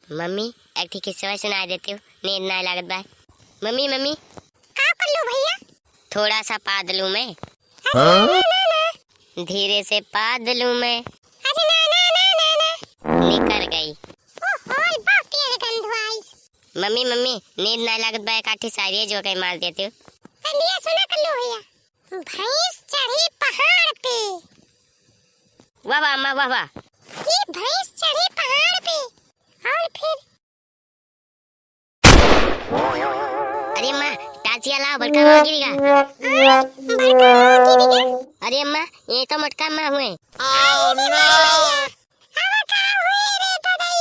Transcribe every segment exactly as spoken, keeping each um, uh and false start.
मम्मी, एक ठे किस्सा सुनाइ देतिउ, नींद नाइ लागत बा। मम्मी, मम्मी। का कल्लू भइया? थोड़ा सा पाद लूं मैं। अरे ना, ना, ना। धीरे से पाद लूं मैं। अरे ना, ना, ना, ना, ना। निकर गई। ओहो, बहुत तेज गंध आइस। मम्मी, मम्मी, नींद नाइ लागत बा, एक आठी शायरी जोकइ मार देतिउ। चलिए सुना कल्लू भइया। भैंस चढ़ी पहाड़ पे। वाह, वाह, अम्मा, वाह, वाह। कि भैंस चढ़ी पहाड़ पे और फिर अरे अम्मा, टाचिया लाओ, बड़का माँ गिरिगा। हाँ, बड़का माँ गिरिगा। अरे अम्मा, ये तो मोटका माँ हुए। Oh, no! अब का हुई रे पदई,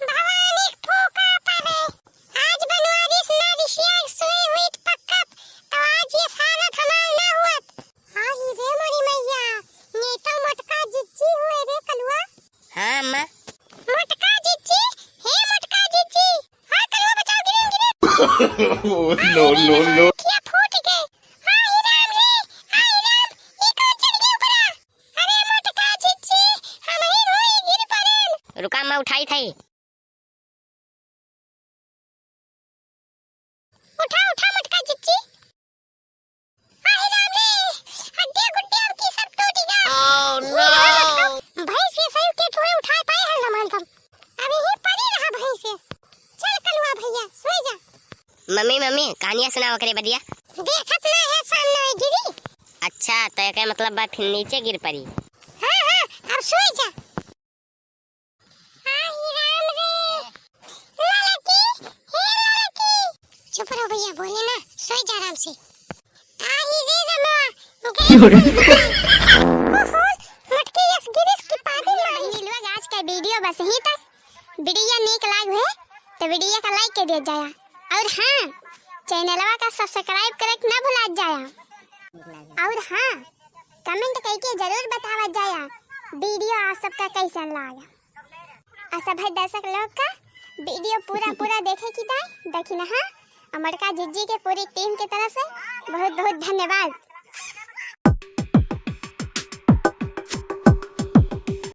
भवानी फोका पड़े। आज बनवारी सुना रिशिया सोई हुई पक्का, तो आज ये सालत हमार ना हुअत। हाँ ही रे मोरी मैया, ये तो मोटका जिज्जी हुए रे कलुआ। हाँ अम्मा। मोटका जिज्जी, हे मोटका जिज्जी, हाँ कलुआ बचाओ, गिरे, गिरे। Oh, no, no, no। खिया फूट गए। हाँ ही राम रे, हाँ ही राम, ये कौन चढ़ गया ऊपरा? अरे मोटका जिज्जी, हम ही रोई गिर पड़ेन। रुका, मैं उठाई थाई। उठा, उठा मोटका जिज्जी। अरे राम रे, हड्डिया गुड्डिया अब की सब टूट गया। Oh, no। भैंस के सही के थोड़े उठा पाए हैं हम, हम सब। अब यही पड़ी रहा भैंस के। चल कलुआ भइया, सोई जा। मम्मी, मम्मी, कहानिया सुनावा करे बदिया। देखत ना है सामने गिरी। अच्छा, तो एकर मतलब बा फिर नीचे गिर पड़ी। हाँ, हाँ, अब सोई जा। आ ही राम रे, ललकी, हे ललकी। चुप रहो भइया, बोले ना, सोई जा आराम से। आ ही रे रमवा, गए। ओहो, मटकी यस गिरिस की पागल मारी। लोग, आज का video बस यहीं तक। Video नीक लाग हुए तो video का like के दिया जाया, और हाँ, channelवा का subscribe करे के ना भुला जाया, और हाँ, comment कइके जरूर बतावा जाया video आप सबका कैसन लाग। और सभी दर्शक लोग का video पूरा पूरा देखे की दाई, देखी ना, हाँ, अमरका जिज्जी के पूरी team की तरफ से बहुत बहुत धन्यवाद।